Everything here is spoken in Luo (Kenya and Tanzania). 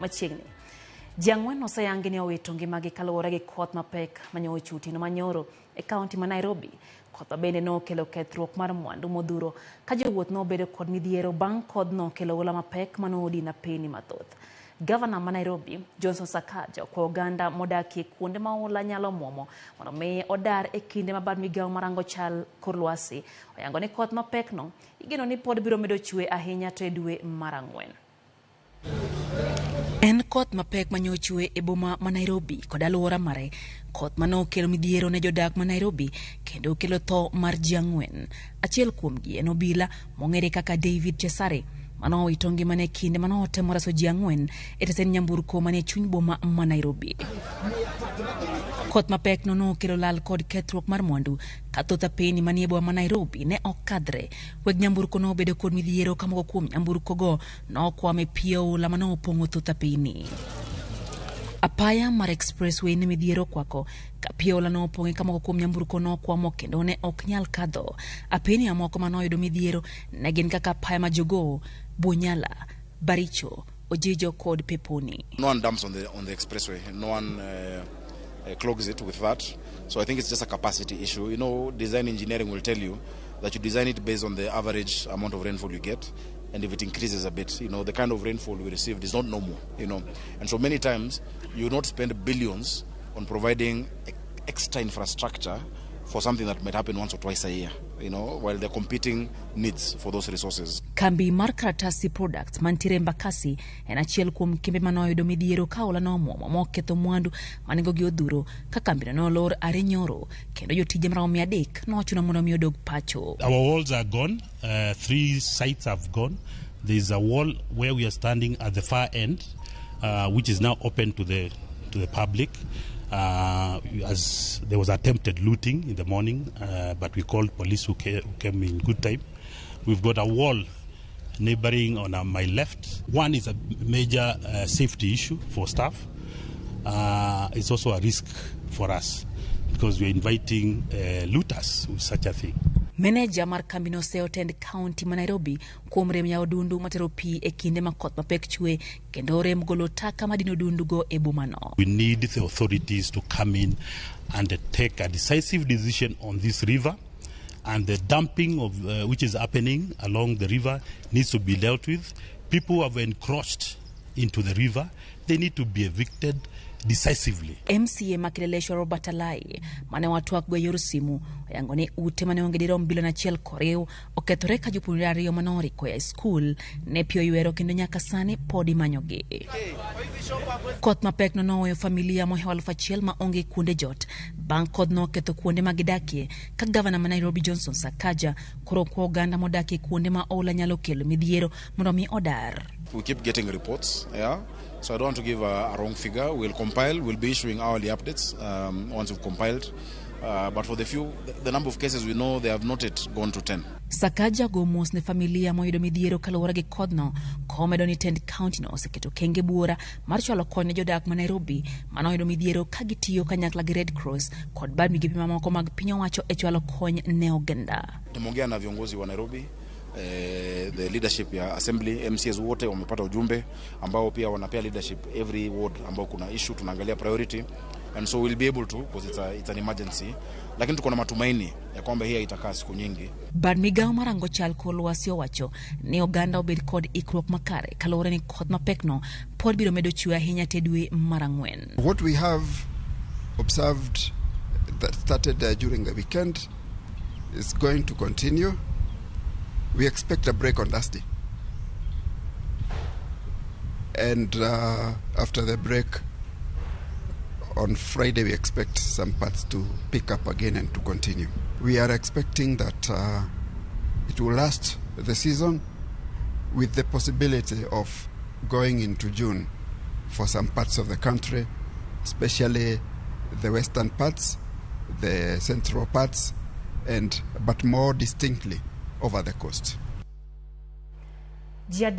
Machiegni. Ji ang'wen oseyangi ni owito ngimagi kaluwore gi koth mapek manyo ochwe otieno manyoro e kaunti ma Nairobi. Koth bende nokelo kethruok mar mwandu modhuro ka jowuoth nobedo kod midhiero bang' kodhno kelo oula mapek manodino apeyni mathoth. Gavana ma Nairobi, Johnson Sakaja, okwayo oganda modakie kuonde ma oula nyalo muomo mondo mi odar e kinde ma bad migawo marango chal kor lwasi oyango ni koth mapekno igeno ni pod biro medo chwe ahinya to e dwe mar ang'wen. En koth mapek manyochwe e boma ma Nairobi kod alwora mare. Koth manokelo midhiero ne jodak ma Nairobi kendo kelo tho mar ji ang'wen. Achiel kuomgi en obila mong'ere kaka David Chesare manowito ngimane kinde manotemo reso ji ang'wen e tesend nyamburko manie chuny boma ma Nairobi. Koth mapekno nokelo lal kod kethruok mar mwandu ka thoth apeyni manie boma ma Nairobi ne ok kadhre. Weg nyamburko nobedo kod midhiero ka moko kuom nyamburko go nokwam e pi oula manopong'o thoth apeyni. Apaya mar expressway ne midhiero okwako ka pi oula nopong'e ka moko kuom nyamburko nokwamo kendo ne ok nyal kadho. Apeyni mamoko manoyudo midhiero ne gin kaka apaya ma Jogoo, Bunyala, Baricho, Ojijo kod Peponi. No one dumps on the expressway. No one clogs it with that. So I think it's just a capacity issue. Design engineering will tell you that you design it based on the average amount of rainfall you get. And if it increases a bit, the kind of rainfall we received is not normal. And so many times you will not spend billions on providing extra infrastructure for something that might happen once or twice a year, while they're competing needs for those resources. Kambi mar Karatasi Products mantiere Embakasi en achiel kuom kembe manoyudo midhiero ka oula nomuomo moketho mwandu manengogi odhuro ka kambino nolor are nyoro kendo jotije maromo 300 nochuno mondo mi odog pacho. Our walls are gone. Three sites have gone. There is a wall where we are standing at the far end, which is now open to the public. As there was attempted looting in the morning, but we called police who came in good time. We've got a wall neighboring on my left. One is a major safety issue for staff. It's also a risk for us because we're inviting looters with such a thing. Meneja mar kambino oseyo tend kaunti ma Nairobi kuom rem yawo dundu matero pi e kinde ma koth mapek chwe kendo rem golo taka madino dundugo e bomano. We need the authorities to come in and take a decisive decision on this river, and the dumping of which is happening along the river needs to be dealt with. People who have encroached into the river, they need to be evicted decisively. MCA ma Kileleshwa Robert Alai mane watwak go e yor simu oyango ni ute mane onge dirom bilion achiel koriw okethore ka jopuonjre ariyo manoriko e skul ne pi oywero kendo nyaka sani pod imanyogi. Koth mapek no noweyo familia mohewo 1000 ma onge kuonde jot bang' kodhno oketho kuonde ma gidakie ka gavana ma Nairobi Johnson Sakaja koro kwa oganda modakie kuonde ma oula nyalo kelo midhiero mondo mi odar. We keep getting reports, yeah. So I don't want to give a wrong figure. We'll compile. We'll be issuing hourly updates once we've compiled. But for the number of cases we know, they have not yet gone to 10. Sakaja go mos ne familia moyudo midhiero kaluwore gi kodhno komedo ni tend kaunti no oseketo kenge buora mar chwalo kony ne jodak ma Nairobi manoyudo midhiero ka gitiyo kanyakla gi Red Cross kod bad migepe mamoko mag piny owacho e chwalo kony ne oganda. Tumeongea na viongozi wa Nairobi, the leadership ya assembly, MCAs wote wamepata ujumbe ambao pia wanapea leadership every ward ambao kuna issue, tunaangalia priority and so we'll be able to because it's an emergency, lakini tuko na matumaini ya kwamba hii haitakaa siku nyingi. Bad migawo marango chal kor lwasi owacho ni oganda obed kod ikruok makare kaluwore ni koth mapekno pod biro medo chwe ahinya te dwe mar ang'wen. What we have observed that started during the weekend is going to continue. We expect a break on Thursday. And after the break, on Friday, we expect some parts to pick up again and to continue. We are expecting that it will last the season with the possibility of going into June for some parts of the country, especially the western parts, the central parts, and but more distinctly over the coast. Ji